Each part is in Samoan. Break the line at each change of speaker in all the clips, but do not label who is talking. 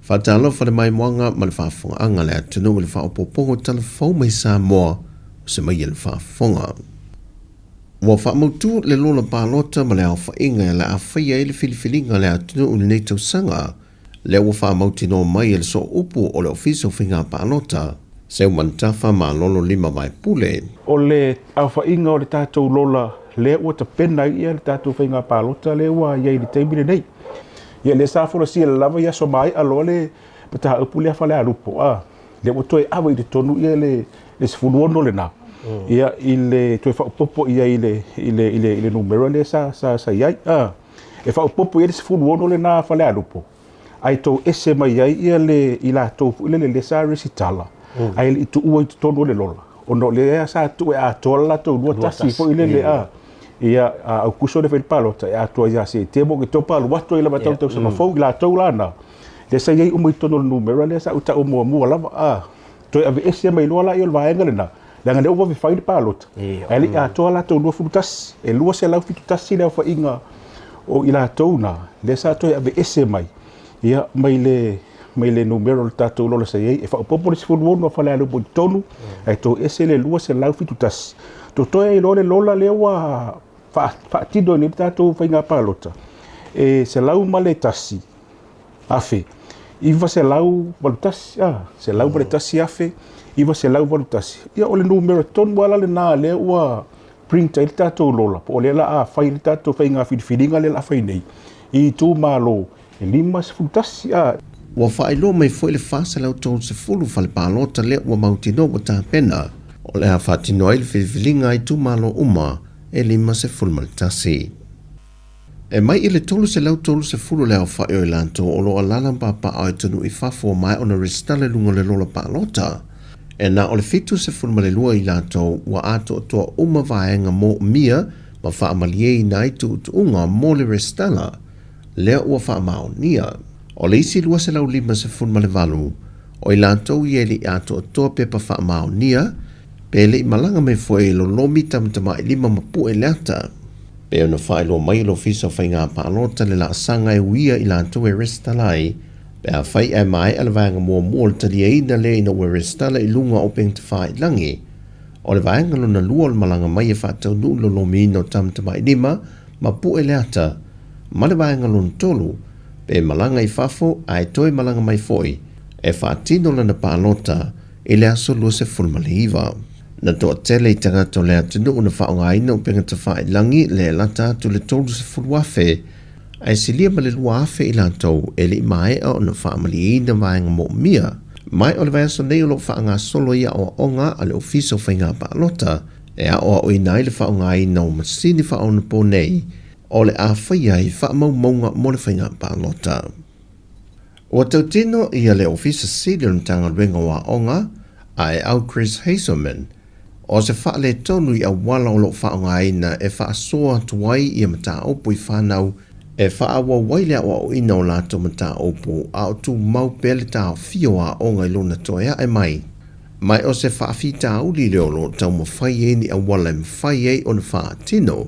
Faatalofa le maimoaga ma le faafofogaaga a le atunuu i le faaopoopoga o tala fou mai Samoa o se mai e le faafofoga. Ua faamautu le lola palota ma le aofaiga e le a faia ai le filifiliga a le atunuu i lenei tausaga, lea ua faamautinoa mai e le sooupu o le Ofisa o Faiga Palota, Seumanutafa Malolo Lima Vaepule.
O le aofaiga o le tatou lola lea ua tapena ai le tatou faiga palota lea ua i ai i le taimi lenei. Ia lea sa folasia lava i aso maea loa le mataupu lea Falealupo, a, lea ua toe ave i totonu ia le 16 lena, ia i le toe faaopoopo i ai i le numera lea sa i ai. A, e faaopoopo i ai le 16 lena Falealupo, ae toese mai ai ia le i latou foi lele lea sa resitala, ae le i tuua i totonu o le lola, ona o lea sa tuu e atoa le latou 21 foi lele, a. Ia, a Aukuso lea fai le palota, e atoa ia Setema, Oketopa, alu atu ai lava tau tausaga fou i latou la na, lea sa i ai uma i totonu o le numera lea sa ou taua muamua lava, a. Toe aveese mai loa lea o le vaega lena, leaga lea ua vave fai le palota, ae le i atoa latou 21, e 271 le aofaiga o i latou na, lea sa toe aveese mai, ia, mai le mai le numera o le tatou lola sa i ai, e faaopoopo le 16 a Falealupo i totonu, ae toese le 271. Totoe ai loa le lola lea ua faatino ai nei le tatou faiga palota, e 101 afe 981, a, 101 afe 981. Ia, o le numera tonu lava la lena lea ua print ai le tatou lola, po o lea o le a fai le tatou faiga filifiliga lea o le a fai nei i itumalo e 51, a.
Ua faailoa mai foi le 430 fale palota lea ua mautinoa ua tapena, o le a faatino ai le filifiliga a itumalo uma e 51. E mai i le 330 le aofai o i latou o lo o alaala ma papaaao i atunuu i fafo ua maea ona resitala i luga o le lola palota. E na o le 72 i latou ua atoatoa uma vaega moomia ma faamalieina ai tuutuuga mo le resitala lea ua faamaonia. O le isi 258 o i latou ia e le i atoatoa pepa faamaonia pe le i malaga mai foi e lolomi tamatamailima ma pue le ata. Pei ona faailoa mai e le Ofisa o Faiga Palota le laasaga e uia i latou e resitala ai, pe afai ae maea le vaega muamua o le taliaina lea ina ua resitala i luga o upegatafailagi. O le vaega lona lua o le malaga mai e faataunuu le lolomiina o tamatamailima ma pue le ata, ma le vaega lona tolu, pe malaga i fafo ae toe malaga mai foi e faatino lana palota i le aso 29. Na toatele i tagata o le atunuu na faaaogaina upegatafailagi le lata atu le 30,000, ae silia ma le 2,000 i latou e le i maea ona faamalieina vaega moomia. Mai o le vaiaso nei o lo o faagasolo ai aoaoga a le Ofisa o Faiga Palota e aoaoina ai le faaaogaina o masini faaonaponei o le a faia ai faamaumauga mo le faiga palota. Ua tautino ia le Ofisa Sili o le Matagaluega o Aoga, Aeau Chris Hazelman, o se faaletonu i auala o lo o faaaogaina e faasoa atu ai ia mataupu i fanau e faaauau ai le aoaoina o latou mataupu a o tumau pea le taofia o aoga i lona toe ae mai. Ma o se faafitauli lea o lo o taumafai ai ni auala e mafai ai ona faatino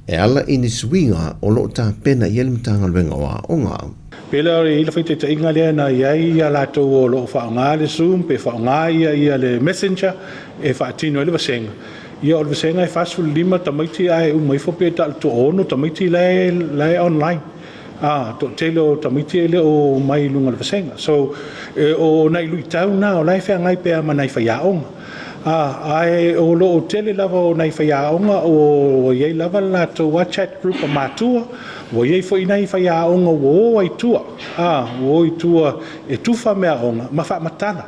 e ala i ni suiga o lo o tapena i ai le Matagaluega o Aoga.
Pe le o i ai le faitaitaiga lea na i ai ia latou o lo o faaaoga le Zoom pe faaaoga ia ia le Messenger e faatino ai le vasega. Ia o le vasega e 45 tamaiti ae uma ifo pe ta o le toaono tamaiti la e la e online. A, toatele o tamaiti e le o omai i luga o le vasega. So, e, o nai luitau na o la e feagai pea ma nai faiaoga. A, ae o lo o tele lava o nai faiaoga ua i ai lava le latou WhatsApp group a matua, ua i ai foi nai faiaoga ua o ai i tua, a, ua o i tua e tufa meaaoga ma faamatala.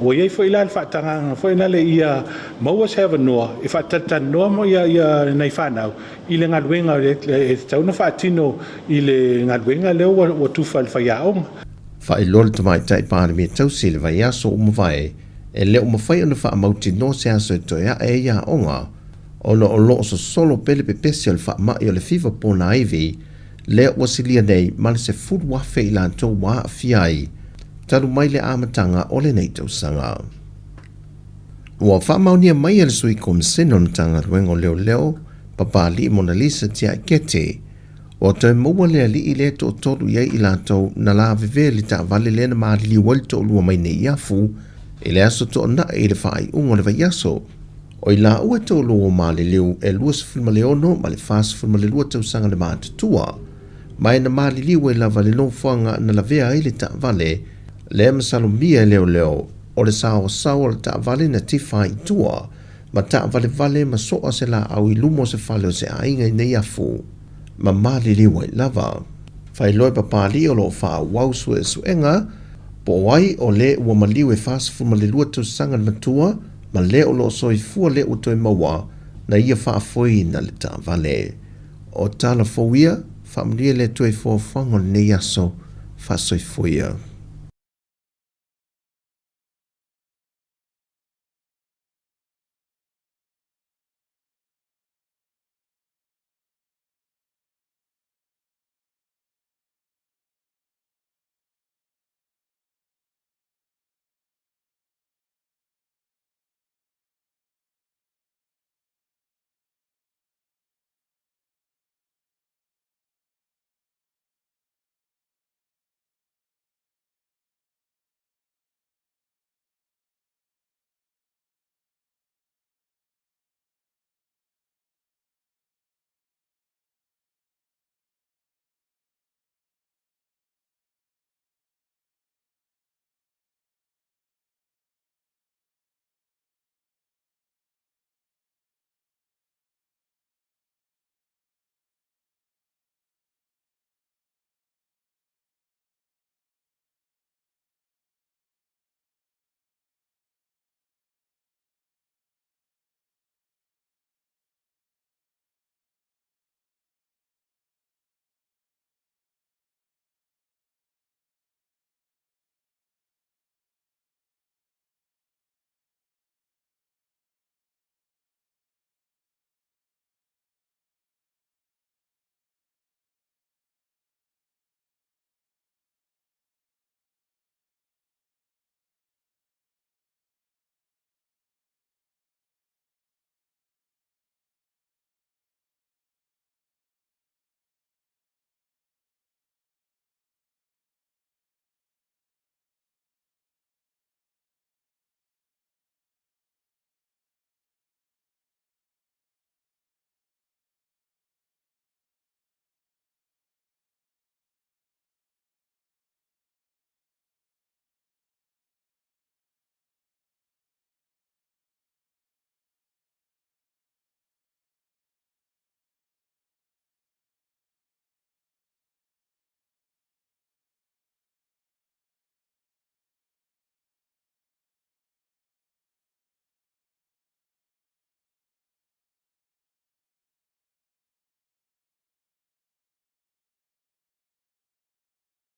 Ua i ai foi la le faatagaga foi lale ia maua se avanoa e faatalatalanoa ma ia, ia nai fanau i le galuega e tatau ona faatino i le galuega lea ua tufa e le faiaoga.
Faailoa le Tamaitai Palemia tausi i le vaiaso ua mavae, e le o mafai ona faamautinoa se aso e toe ae ai aoga, ona o lo o sosolo pea le pepesi o le faamai o le fiva ponaivi lea ua silia nei ma le 10,000 i latou ua aafia ai talu mai le amataga o lenei tausaga. Ua faamaonia mai e le Sui Komisena o le Matagaluega o Leoleo, Papalii Monalisa Tiaikete, Ua toe maua le alii lea e toatolu i ai i latou na lavevea i le taavale lea na maliliu ai le toalua mai Neiafu i le aso Toonai i le faaiuga o le vaiaso. O i laua e toalua ua maliliu e 26 ma le 42 tausaga le matutua, ma e na maliliu ai lava i le nofoaga na lavea ai le taavale lea masalomia e leoleo o le saoasaoa o le taavale na tifa ai i tua ma taavalevale ma soa se laau i luma o se fale o se aiga i Neiafu ma maliliu ai lava. Faailoa e Papalii o lo o faaauau suesuega po o ai o le ua maliu e 42 tausaga le matua ma le o lo o soifua le ua toe maua na ia faafoeina le taavale. O tala fou ia, faamanuia le Atua i fuafuaga o lenei aso. Faasoifua ia.